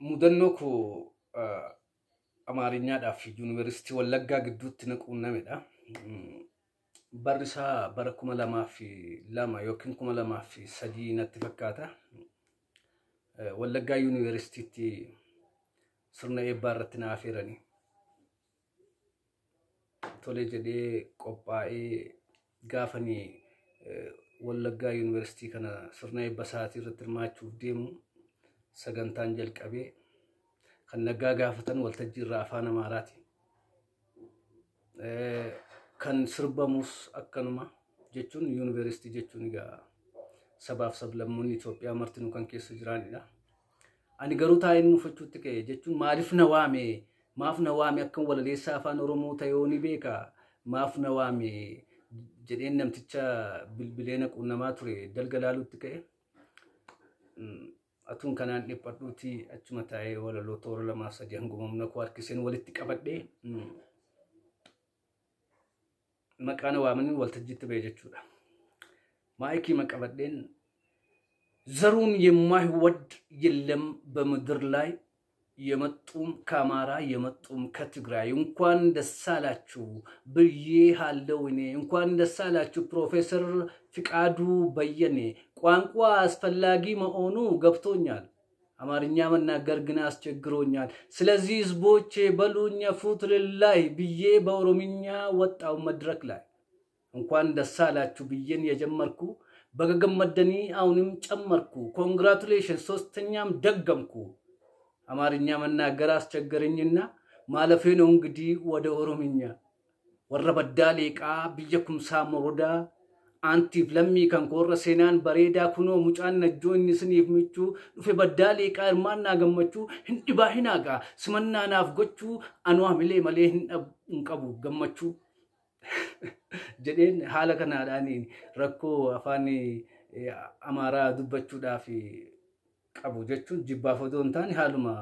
Mudannoo koo Amaarinyaadhaaf Yuunivarsiitii Wallaggaa gidduutti na quunnamedha. Barri isaa bara 2002 yookiin 2003 natti fakkaata. Wallaggaa Yuunivarsiitiitti sirna eebbaa irratti na afeerani. Tole jedhee qophaa'ee gaafanii Wallaggaa Yuunivarsiitii kana sirna eebba isaatii irratti hirmaachuuf deemu sagantaan jalqabee kan nagaa gaafatan waltajjii irraa afaan Amaaraati. Kan sirbamus akkanuma jechuun yuunivarsiitii jechuun egaa sabaaf sablammoonni Itoophiyaa martinuu kan keessa jiranidha. Ani garuu taa'een mufachuutti ka'e jechuun maaliif na waame, maaf na waame, akkan walaleessaa afaan Oromoo ta'ee ni beeka, maaf na waame jedheen namticha bilbilee na quunnamaa ture dalga laaluutti ka'e. Atuun kanaan dhiphadhuuti achuma taa'ee walaloo toora lamaaf sadii hanguma humna koo harkiseen walitti qabadhee maqaa na waamanii waltajjiitti ba'e jechuudha. Maayikii maqabadheen ዘሩን የማይወድ የለም በምድር ላይ፣ የመጡም ከአማራ የመጡም ከትግራይ፣ እንኳን ደስ አላችሁ ብዬ አለው እኔ። እንኳን ደስ አላችሁ ፕሮፌሰር ፍቃዱ በየኔ። ቋንቋ አስፈላጊ መሆኑ ገብቶኛል፣ አማርኛ መናገር ግን አስቸግሮኛል። ስለዚህ ህዝቦቼ በሉኝ ፉት ልላይ ብዬ በኦሮምኛ ወጣው መድረክ ላይ። እንኳን ደስ አላችሁ ብዬን የጀመርኩ በገገመደኒ አሁንም ጨመርኩ፣ ኮንግራቱሌሽን ሶስተኛም ደገምኩ። አማርኛ መናገር አስቸገረኝና ማለፌ ነው እንግዲህ ወደ ኦሮምኛ። Warra baddaa leeqaa biyya Kumsaa Morodaa aantiif lammii kan koorra seenaan bareedaa, kunoo mucaan Najjoo inni isiniif michuu dhufe baddaa leeqaa hirmaannaa gammachuu hin dhibaa hin haqaa simannaa naaf gochuu anuu hamilee malee hin qabu gammachuu jedheen. Haala kanaadhaan rakkoo afaan Amaaraa dubbachuudhaaf qabu jechuun jibbaaf odoo hin taane haaluma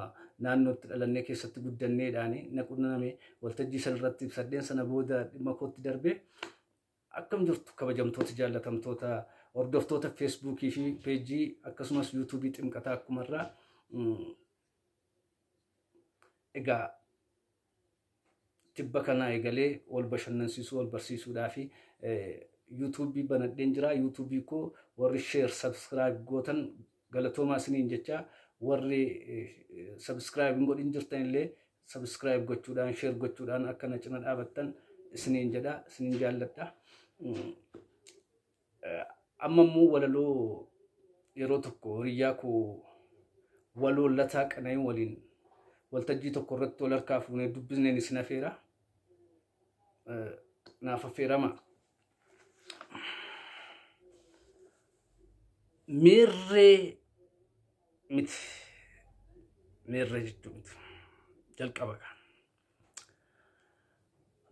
naannootti dhalannee keessatti guddanneedhaan na qunname waltajjii sanarratti ibsadheen sana booda dhimma kootti darbee. Akkam jirtu kabajamtoota jaallatamtoota hordoftoota Feesbuukii fi peejii akkasumas Yuutuubii Ximqataa akkumarraa? Egaa tibba kanaa eegalee wal bashannansiisuu wal barsiisuudhaa fi Yuutuubii banadheen jira. Yuutuubii koo warri share subscribe gootan galatoomaa isiniin jecha, warri subscribe hin godhin jirtan illee subscribe gochuudhaan share gochuudhaan akka na cina dhaabattan isiniin jedha, isiniin jaalladha. Amma immoo walaloo yeroo tokko hiriyyaa koo waloo Lataa Qana'ii waliin waltajjii tokko irratti wal harkaa fuunee dubbisneen isin afeera. Naaf affeerama. Meerree miti. Meerree jechuu miti. Jalqaba kan.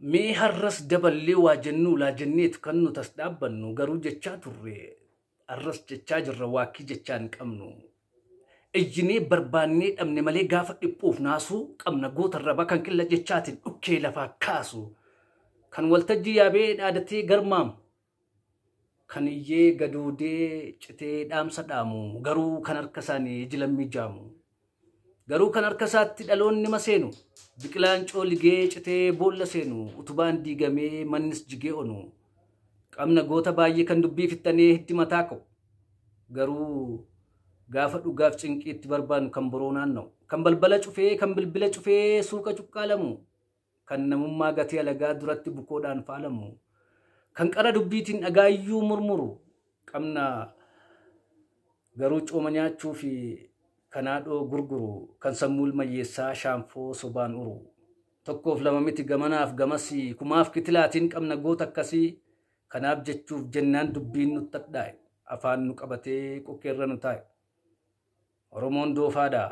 Mee har'as daballee waa jennuu laa jenneetu kan nuti as dhaabbannu, garuu jechaa turre har'as jechaa jirra, waakkii jechaa hin qabnu. Ijjinee barbaannee dhabne malee gaafa dhiphuuf naasuu qabna goota irraba kan qilla jechaatiin dhukkee lafaa kaasu. Kan waltajjii yaabee dhaadatee garmaamu. Kan iyyee gadoodee citee dhaamsa dhaamu, garuu kan harka isaanii iji lammii jaamu. Garuu kan harka isaatti dhaloonni maseenu, biqilaan cooligee citee boolla seenu, utubaan diigamee mannis jigee onu. Qabna goota baay'ee kan dubbii fixxanee hiddi mataa ka'u. Garuu gaafa dhugaaf cinqii itti barbaannu kan boroo naanna'u. Kan balbala cufee kan bilbila cufee suuqa cuqqaalamu. Kan namummaa gatii alagaa duratti bukoodhaan faalamu. Kan qara dubbiitiin dhagaayyuu murmuru. Qabna garuu cooma nyaachuu fi kan haadhoo gurguru, kan sammuu ilmayyeessaa shaanfoo sobaan uru. Tokkoof lama miti, gamanaaf gamasii kumaaf kitilaatiin qabna goota akkasii. Kanaaf jechuuf jennaan dubbiin nutti hadhaa'e. Afaan nu qabatee qokkeerra nu taa'e. Oromoon doofaadha.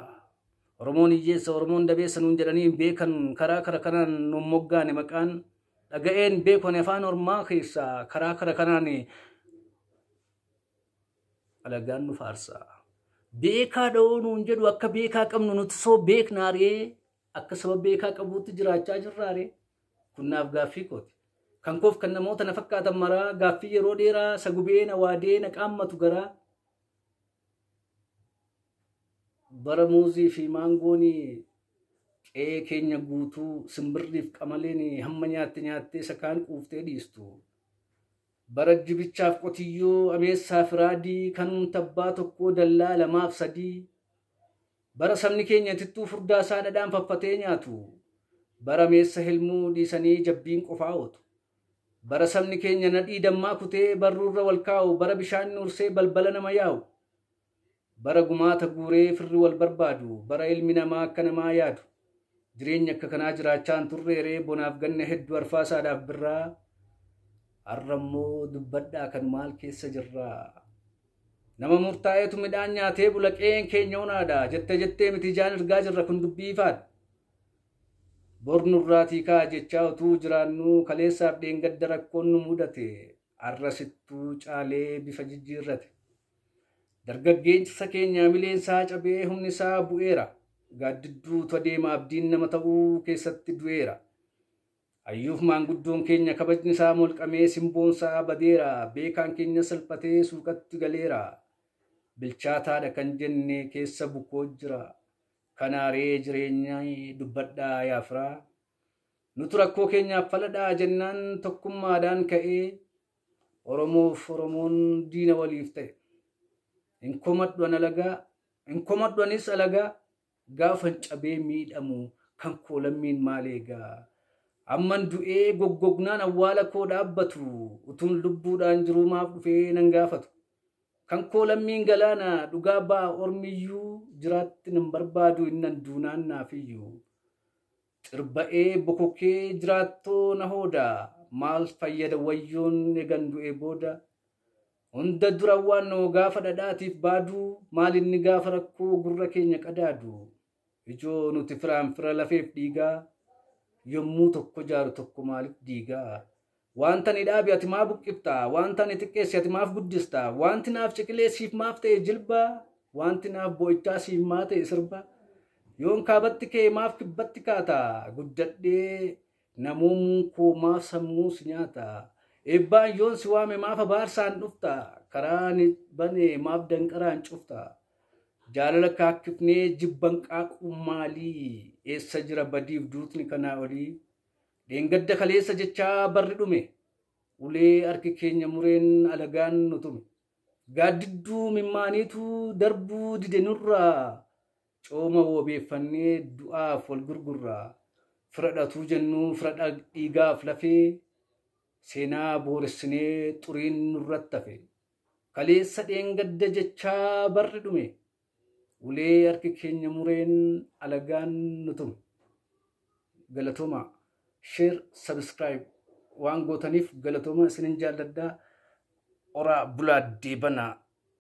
Oromoon hiyyeessa, Oromoon dabeessa nuun jedhanii beekan, karaa kara kanaan nu moggaane maqaan dhaga'een beekone afaan ormaa keessaa, karaa kara kanaan alagaan nu faarsa. Beekaa dha'oo nuun jedhu, akka beekaa qabnu nuti soo beeknaaree, akka saba beekaa qabuutti jiraachaa jirraaree? Kunnaaf gaaffii kooti. Kan koof kan namoota na fakkaatan maraa gaaffii yeroo dheeraa sagubee na waadee na qaammatu garaa. Bara muuzii fi maangoon qe'ee keenya guutuu simbirriif qamaleen hamma nyaatte nyaattee isa kaan quuftee dhiistu. Bara jibichaaf qotiyyoo ameessaa fi raadii kanuun tabbaa tokkoo dallaa lamaaf sadii. Bara sabni keenya tittuu furdaa isaa dhadhaan faffatee nyaatu. Bara meessa helmuu dhiisanii jabbiin qofaa ootu. Bara sabni keenya nadhii dammaa kutee barruurra wal kaa'u. Bara bishaan nuursee balbala nama yaa'u. Bara gumaata guuree firri wal barbaadu. Bara ilmi namaa akka namaa yaadu. Jireenya akka kanaa jiraachaa hin turreeree bonaaf ganna hedduu arfaasaadhaaf birraa. Har'a immoo dubbadhaa kan maal keessa jirraa. Nama murtaa'eetu midhaan nyaatee bula qe'een keenya onaadha. Jettee jettee miti ijaan ergaa jirra kun dubbii ifaadha. Bor nurraatii ka'a jechaa utuu jiraannuu kaleessaaf dheengadda rakkoon nu mudate. Har'a sittuu caalee bifa jijjiirrate. Dargaggeessa keenya mileen isaa cabee humni isaa bu'eera. Gaaddidduutu adeema abdiin nama ta'uu keessatti du'eera. Hayyuuf maanguddoon keenya kabajni isaa molqamee simboon isaa badeera. Beekaan keenya salphatee suuqatti galeera. Bilchaataadha kan jenne keessa bukoo jira. Kanaaree jireenya dubbadhaa yaafiraa. Nutu rakkoo keenyaaf faladhaa jennaan tokkummaadhaan ka'ee Oromoof Oromoon diina waliif ta'e. Hin komadhu an alagaa, hin komadhu anis alagaa gaafan cabee miidhamu kan koo lammiin maal eegaa. Amman du'ee goggognaan awwaala koo dhaabbatu utuun lubbuudhaan jiruu maaf dhufee nan gaafatu. Kan koo lammiin galaana dhugaa ba'a ormiyyuu jiraatti nan barbaadu innan duunaan naafiyyuu. Xirba'ee bokokee jiraattoo na hooda maal fayyada wayyoon egan du'ee booda. Hunda dura waan gaafa dhadhaatiif baaduu maal inni gaafa rakkoo gurra keenya qadaadu. Ijoo nuti firaan fira lafeef dhiigaa yommuu tokko jaaru tokko maaliif diigaa. Wanta ni dhaabe ati maa buqqifta? Wanta ni xiqqeesse ati maaf guddista? Wanti naaf ciqilee siif maaf ta'e jilba? Wanti naaf bo'ichaa siif maa ta'e sirba? Yoon kaabatti kee maaf kibbatti kaata? Guddadhee namoomuun koo maaf sammuu si nyaata? Eebbaan yoon si waame maaf abaarsaan dhufta? Karaa ni bane maaf danqaraan cufta? Jaalala kaakkifnee jibban qaaquu maalii? Eessa jira badiif duutni kanaa olii? Dheengadda kaleessa jechaa barri dhume. Ulee harki keenya mureen alagaan nu tume. Gaaddidduu mimmaaniitu darbuu dide nurraa. Cooma wobeeffannee du'aaf wal gurgurraa. Fira dhatuu jennuu fira dhiigaaf lafee. Seenaa booressinee xuriin nurratti hafe. Kaleessa dheengadda jechaa barri dhume. Ulee harki keenya mureen alagaan nu tume. Galatooma. Share, subscribe waan gootaniif galatooma isinin jaalladhaa. Oraa bulaa deebanaa.